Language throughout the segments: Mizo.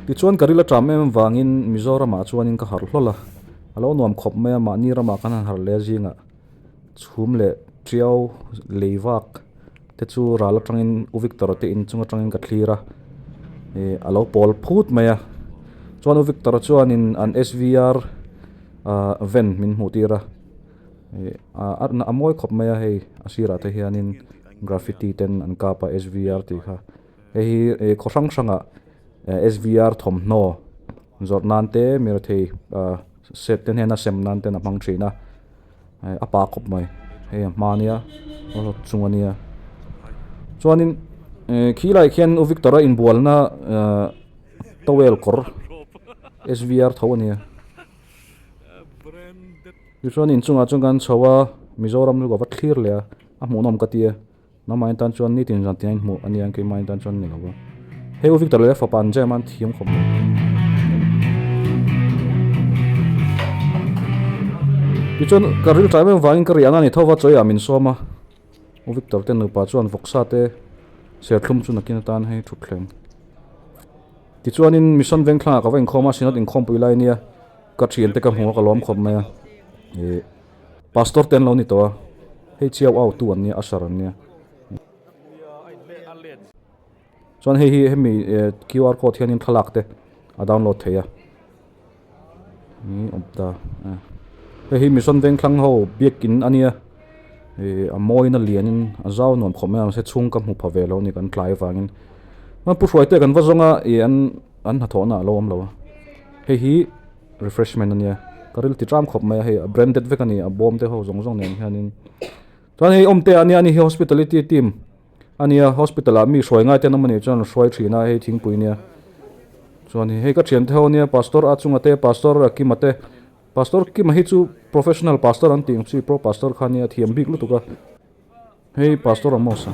Tichuan ka ril a ṭam em vangin Mizoramah chuanin ka harh hlawl a, a lo nuam khawp mai a, mahni ramah kan han harh leh a zingah chhum leh ṭiau lei vak te chu ral aṭangin U Victor-a te inchung aṭangin ka thlir a, ih a lo pawl phut mai a, chuan U Victor-a chuanin an SVR ah van min hmuh tir a, ih a mawi khawp mai a hei a sirah te hianin graffiti ten an kap a SVR tih kha. Hei hi ih khaw hrang hrangah SVR thawmhnaw zawrh nan te mirethei ah set te hnena sem nan ten a hmang thin a a pa khawp mai hei a hma ania a chung ania chuanin ih khi lai khian u Victor a inbualna ah towel kawr SVR tho ania tichuan inchungah chuan kan chho a Mizoram chu ka va thlir leh a a hmuhnawm ka ti a. Nangmah tan chuan nitin zan tin a inhmuh a nia keimah tan chuan ni lo va. Hei U Victor leh a fapa an jam a an thiam khawp mai. Tichuan ka ril tlai em vangin ka riahna a ni tho va chawiah min sawm a. U Victor te nupa chuan vawksa te serthlum chu nakin atan hei thut thleng. Tichuanin Mission Vengthlangah ka va inkhawm a, Synod inkhawmpui lai nia ka thiante ka hmu a ka lawm khawp mai a. Ih. Pastor te an lo ni tawh a, hei chiau au tu an nia, usher an nia. Chuan hei hi hemi QR code hianin thlalak te a download thei a. Ni awm ta hei hi Mission Vengthlang ho biakin a nia ih a mawina lianin a zau nuam khawp mai a mahse chhung ka hmu pha ve lo a ni kan tlai avangin. Chuan Pu Hruaite kan va zawng a ih an an hnathawhna a lo awm lo a hei hi. Refreshment a nia ka ril ti tram khawp mai a hei a branded vek a ni a bawm te ho zawng zawng nen hianin chuan hei awm te a nia ani hi hospitality team a nia hospital ah mi hruai ngai te an awm a nih chuan an hruai thin a hei thingpui nia chuan hei ka thian te ho nia pastor a chunga te pastor a kima te pastor kima hi chu professional pastor an tih ang chi pro pastor kha nia thiam bik lutuk a. Hei Pastor Amos a.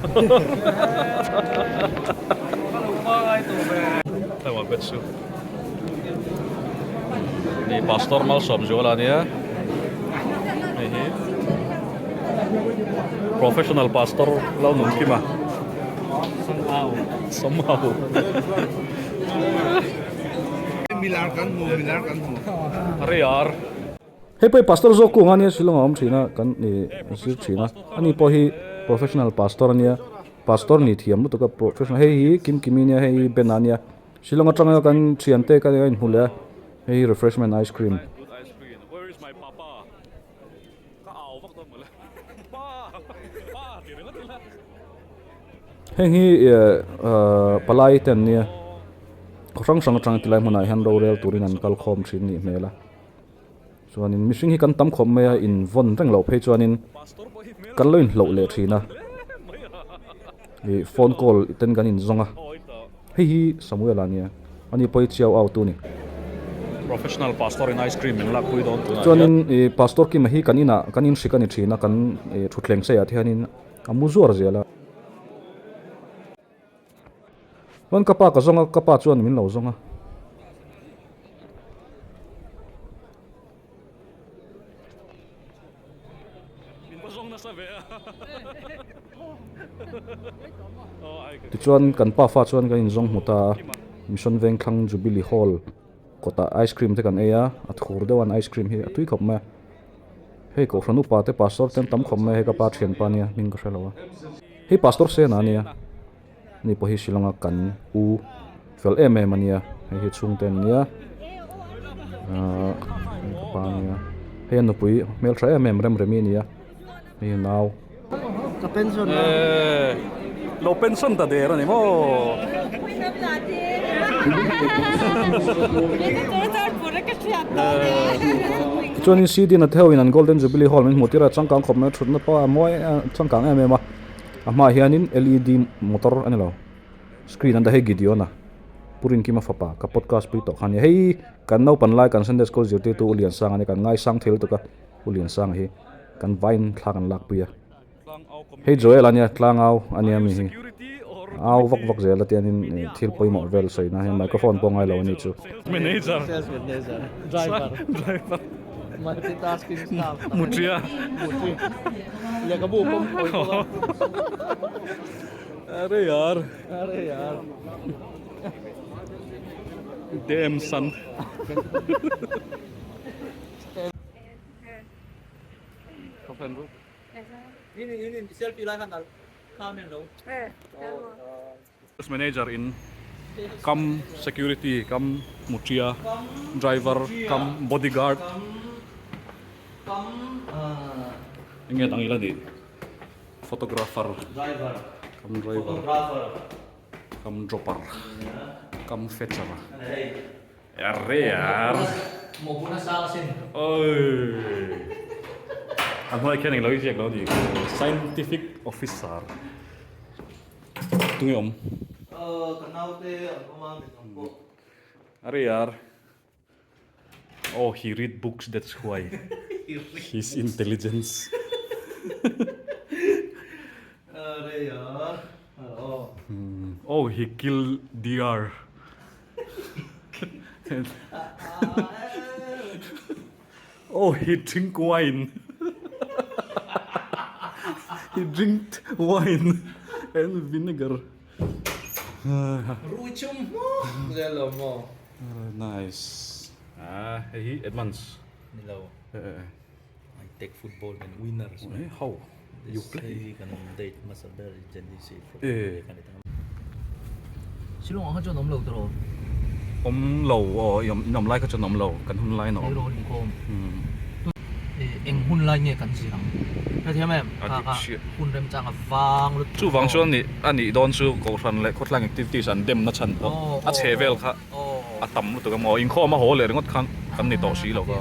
Ni Pastor Malsawm Zuala ania. Hei hi Professional Pastor lo nung kim a. Somehow. Somehow. Milar kan hmu, milar kan hmu. Areyar. Hei pawh hi pastor zawk kung a nia Shillong a awm thin a kan ih zir thin a ani pawh hi professional pastor a nia pastor ni thiam lutuk a professional hei hi kim kimi nia hei hi ben a nia Shillong atanga kan thian te kan inhmu leh a hei hi refreshment ice cream. Heng hi ih palai te an nia khaw hrang hrang atanga tilai hmunah hian rorel turin an kal khawm thin a nih hmel a. Chuanin mihring hi kan tam khawp mai a, in vawn reng loh phei chuanin kan lo inhloh leh thin a, ih phone call ten kan inzawng a, hei hi Samuel a nia, ani pawh hi chiau au tu a ni. Professional pastor in ice cream min lakpui dawn tunah hian. Chuanin ih pastor Kima hi kan inah kan inhrik a ni thin a, kan ih thutthleng seiah te hianin a mu zuar zel a. Chuan ka pa ka zawng a, ka pa chuan min lo zawng a. Tichuan kan pa fa chuan kan inzawng hmu ta a, Mission Vengthlang Jubilee Hall kawtah ice cream te kan ei a, a thur deuh an ice cream hi a tui khawp mai a. Hei Kohhran upa te pastor te an tam khawp mai a, hei ka pa thianpa nia hming ka hre lo a. Hei pastor Sena a nia. Ni pawh hi Shillong a kan u fel em em a nia hei hi chhungte an nia ahh hei ka pa a nia hei a nupui hmeltha em em rem remi a ni a hei a nau. Ka pension a. Eee lo pension ta der a ni maw. Tichuanin CD na theuhin an Golden Jubilee Hall min hmuh tir a changkang khawp mai a thutna pawh a mawi changkang em em a. A hmaah hianin led motor a ni lo screen an dah hei Gideon-a Pu Rinkima fapa ka podcast pui tawh kha a nia hei kan naupan lai kan Sunday school zirtirtu U Liansanga a nia kan ngaisang thei lutuk a U Liansanga hi kan vain thla kan lak pui a hei Joel a nia tlangau a nia mi hi au vak vak zel a tiangin thil pawimawh vel sawi nan hian microphone pawh a ngai lo a nih chu. Manager Driver Multitasking staff Mutria Lehkhabu pawm phawi bawk a. Are yaar. Are yaar. Damn son. Manager in cum security cum mutia driver cum bodyguard enge dang ila ni photographer cum driver cum dropper cum fetcher arre oi a hnuai khian englo i ziak lo ni scientific officer. Tunge awm? Ka naute an awm a, min awm pawh. Are yaar. Oh, he read books that's why. His intelligence. Are yaar. Oh. Oh, he kill deer. Oh, he drink wine. He drink wine and vinegar. Rui chum hmawk zel lo maw? Nice. Ah, hei hi Edmunds. Ni lo. I take football and winners. Eh, how? You play? Hei kan date hmasa ber Genesis. Eh. Shillong ah kha chuan awm lo tawh. Awm lo aw i awm in awm lai kha chuan awm lo kan hun lai in a awm. Tleirawl inkhawm. Eng hun lai nge kan zir ang? Hrethiam em? A dik chiah. Hun remchang a vang lutuk. Chuvang chuan nih a nih dawn chu Kohhran leh khawtlang activities an dem na chhan pawh a chhe vel kha a tam lutuk emaw inkhawm a haw leh ringawt khan kan ni tawh si lo va.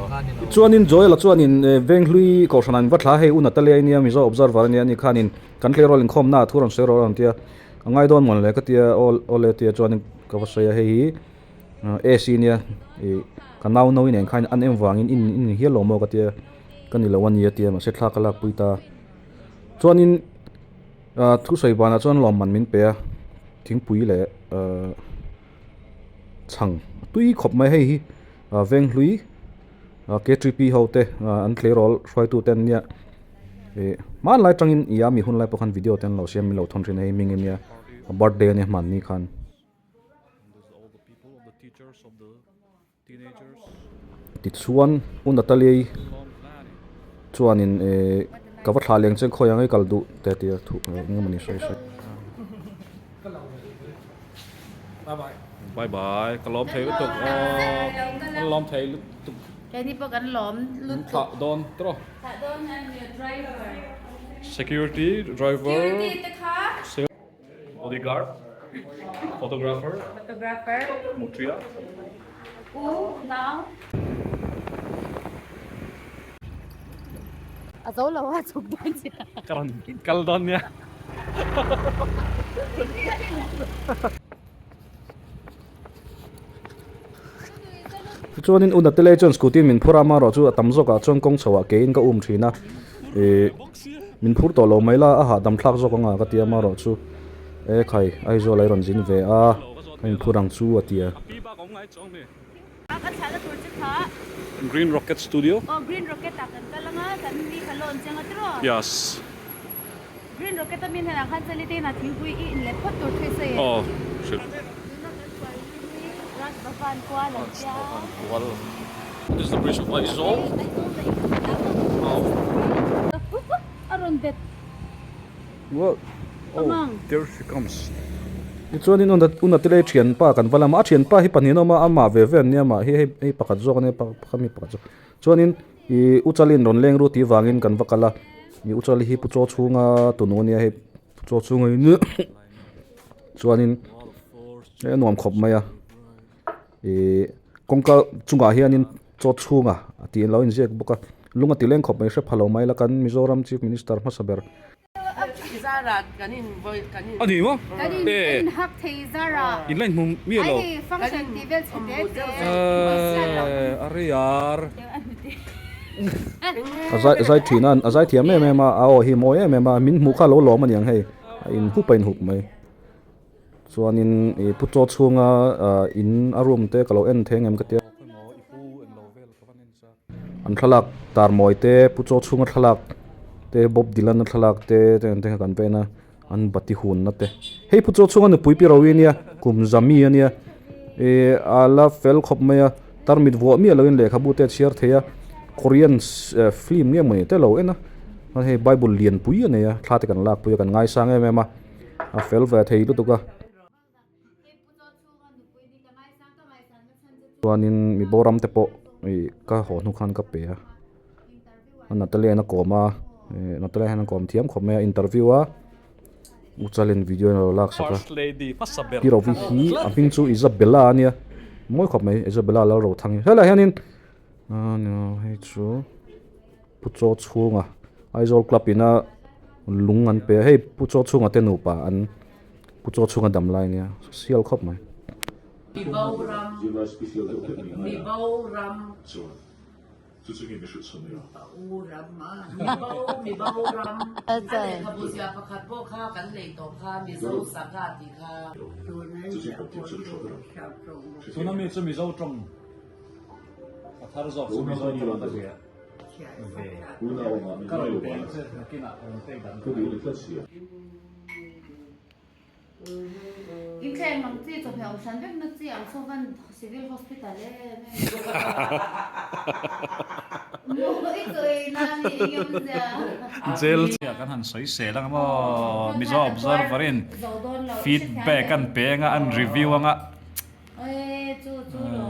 Chuanin Joel-a chuanin Venghlui Kohhran an va thla hei U Natalia i nia Mizo Observer a nia ani khanin Kan tleirawl inkhawmna ah thu rawn sawi rawh a rawn ti a, a ngai dawn mawn le ka ti a, aw awle tia chuanin ka va sawi a, hei hi AC nia ih ka nau no nen khan an em vangin in in hial lo maw ka ti a, ka ni lo a ni a ti a mahse thla ka lakpui ta. Chuanin ah thusawi banah chuan lawmman min pe a, thingpui leh ah chhang tui khawp mai hei hi ah Venghlui ah K3P ho te ah an tleirawl hruaitu te an nia. Ih hmanlai atangin i a mi hun lai pawh khan video te an lo siam min lo thawn thin a hei hming ania a birthday ania hmanni khan. Tichuan u Natalie chuanin ih ka va thlah leng che khawi ang i kal duh te tia thu eng emaw ni sawi sawi. Bye bye ka lawm thei lutuk aw kan lawm thei lutuk. Keini pawh kan lawm lutuk. Thlah dawn tawh. Thlah dawn a nia driver. Security driver. Security te kha. Bodyguard. Photographer. Photographer. Mutria. U nau. A zo lo a chhuk dawn che. Ka rawn kal dawn nia. Tichuanin Una Tele chuan scooty min phur a, amaherawh chu a tam zawkah chuan kawng chhoah keiin ka um thin a, ih min phur tawh lo mai la, a hahdam thlak zawk anga ka ti a, amaherawh chu e khai Aizawl a i rawn zin ve a, ka inphur ang chu a ti a. A thla la tur che kha. Green Rocket Studio. Aw Green Rocket ah kan kal anga kan mi kha lawn chiang a tiraw. Yes. Green Rocket a mi hnenah khan chali te inah thingpui i in let phawt tur thu i sawi em? Aw hrilh. Tuna kan chuan hi hi Raj Bhavan kual an tia. Raj Bhavan kual. This is the bridge of Aizawl. Aizawl la in Oh. A rawn bet. Well, oh, there she comes. Tichuanin Unatile thianpa kan va lam a, a thianpa hi pahnih an awm a, amah ve ve an nia mah hi hei hei pakhat zawk a nia pakhat mi pakhat zawk. Chuanin ih U Chalin rawn leng ru tih vangin kan va kal a, ih U Chali hi Pu Chaw chhunga tunu a nia hei Pu Chaw chhunga in chuanin hei a nuam khawp mai a, ih kawngka chungah hianin Chaw chhunga a tih an lo inziak bawk a, lung a ti leng khawp mai hre pha lo mai la kan Mizoram Chief Minister hmasa ber. A ni maw? Kan in hak thei zara. In la inhmu miah lo. Ai function tih vel chhe te te. A rei ar. A zai zai thin a, a zai thiam em em a, a aw hi mawi em em a, min hmuh kha a lo lawm a niang hei, a inhup a inhup mai. Chuanin ih pu chaw chhunga ah in a room te ka lo en thei ang em ka tia. An thlalak tar mawi te pu chaw chhunga thlalak te Bob Dylan a thlalak te te ang te kha kan ven a an bati hunna te hei pu chaw chhunga nupui pi ro i nia kum zami a nia. Ihh a la fel khawp mai a tarmit vuah miah loin lehkhabu te a chhiar thei a korean film nge mawni te lo en a chuan hei bible lian pui a nei a thla te kan lak pui a kan ngaisang em em a a fel ve thei lutuk a. Chuanin mi boram te pawh ih ka haw hnu khan ka pe a Natalia in a kawm a ih Natalia hian a kawm thiam khawp mai a interview a U Chalin video in a lo lak sak a Pi Rovi hi a hming chu Isabella a nia mawi khawp mai Isabella Lalrothang hi helaiah hianin hei chu Pu Chaw chhunga Aizawl club ina lung an pe a hei Pu Chaw chhunga te nupa an Pu Chaw chhunga dam lai ania sial khawp mai. Inthleng ang chi chawhmeh awm hran vek na chi ang saw van civil hospital em em maw i chaw ei na mi eng emaw zia. Jail chiah kan han sawi sel ang maw Mizo Observer in feedback an pe anga an review anga. Oi chu chu lo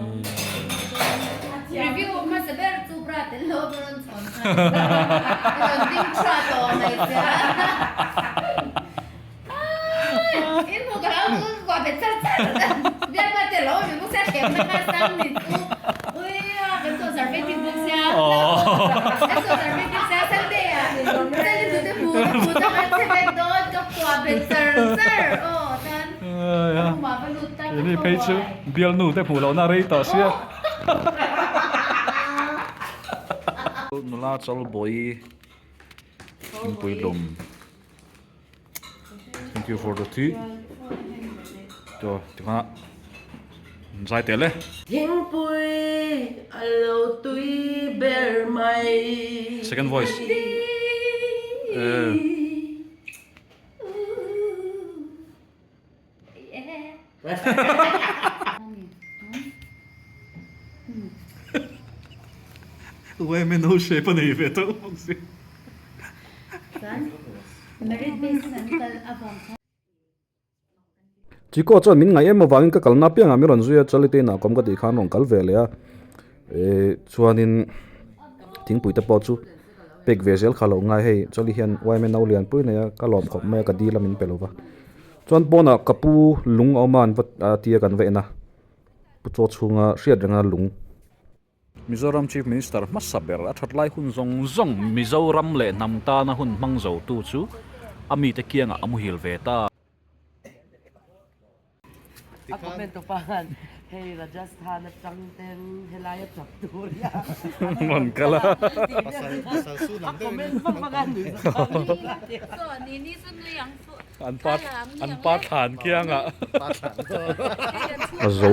review hmasa ber chu bra tel lo a rawn chhawn khan a rawn ding thra tawh mai che a in hmu ka lo kuah bet char char bialpa te lo mi bawk sia thlem na kha sang ni chu ui a kan conservative bawk sia kan conservative sia Sunday ah Sunday tu te hmu hmu ta kha che vek dawn ka kuah bet char char aw tan Keini phei chu bialnu te hmuh lohna rei tawh sia. Nula Chalbawi thingpui lawm. Thank you for the tea. Chaw tikha zai tel e. Thingpui a lo tui ber mai. Second voice. Women ho shape a nei ve teuh bawk si. Chiko chuan min ngaih em avangin ka kalna apiangah min rawn zui a, Charlie te inah kawm ka tih khan rawn kal ve leh a, eh chuanin thingpui te pawh chu pek ve zel kha lo ngai hei Charlie hian yma no lian pui nei a ka lawm khawp mai a ka dil a min pe lo va chuan pawnah ka pu lung a awm a an va tia kan va en a pu chaw chhunga hriat renga lung. Mizoram Chief Minister hmasa ber a that lai hun zawng zawng Mizoram leh hnam tana hun hmang zo tu chu a mite kiangah a muhil ve ta. A comment tawp a han hei Rajasthan atang ten helai a chak tur hi a rawn kal a. A comment vak vak a nui An pa an pa thlan kiangah. A zo.